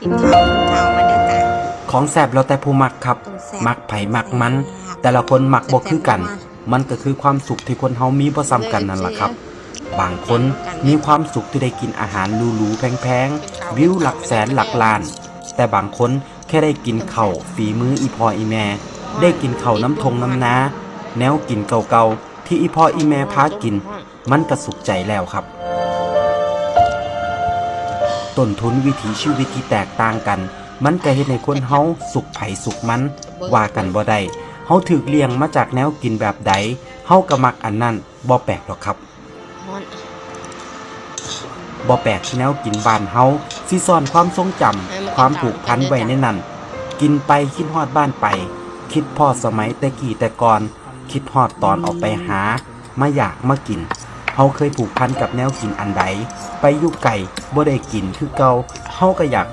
ກິນເຂົ້າ ກິນເຂົ້າມາເດີຕາ. ຂອງແຊບແລ້ວແຕ່ຜູ້ມັກຄັບ, ຕ້ອງແຊບ ມັກໃຜມັກມັນ, ແຕ່ລະຄົນມັກບໍ່ຄືກັນ. ມັນກໍຄືຄວາມສຸກທີ່ຄົນເຮົາມີບໍ່ສ່ຳກັນນັ້ນລະຄັບ. ບາງຄົນມີຄວາມສຸກທີ່ໄດ້ກິນອາຫານຫຼູໆແພງໆ, ວິວຫຼັກແສນຫຼັກລ້ານ, ແຕ່ບາງຄົນແຄ່ໄດ້ກິນເຂົ້າຝີມືອີ່ພໍ່ອີ່ແມ່, ໄດ້ກິນເຂົ້ານຳທົ່ງນຳນາ, ແນວກິນເກົ່າໆທີ່ອີ່ພໍ່ອີ່ແມ່ພາກິນ, ມັນກະສຸກໃຈແລ້ວຄັບ. ຕົ້ນທຶນວິຖີຊີວິດທີ່ແຕກຕ່າງກັນ, ມັນກະເຮັດໃຫ້ຄົນເຮົາສຸກໃຜສຸກມັນ, ວ່າກັນບໍ່ໄດ້. ເຮົາຖືກລ້ຽງມາຈາກແນວກິນແບບໃດ, ເຮົາກະມັກອັນນັ້ນ, ບໍ່ແປກດອກຄັບ. ບໍ່ແປກທີ່ແນວກິນບ້ານເຮົາຊິສ້ອນຄວາມຊົງຈຳ, ຄວາມຜູກພັນໄວ້ໃນນັ້ນ. ກິນໄປຄິດຮອດບ້ານໄປ, ຄິດພໍ້ສະໄໝແຕ່ກີ້ແຕ່ກ່ອນ, ຄິດຮອດຕອນອອກໄປຫາ ມາຢາກມາກິນ. ເຮົາເຄີຍຜູກພັນກັບແນວກິນອັນໃດ, ໄປຢູ່ໄກບໍ່ໄດ້ກິນຄືເກົ່າ, ເຮົາກະຢາກ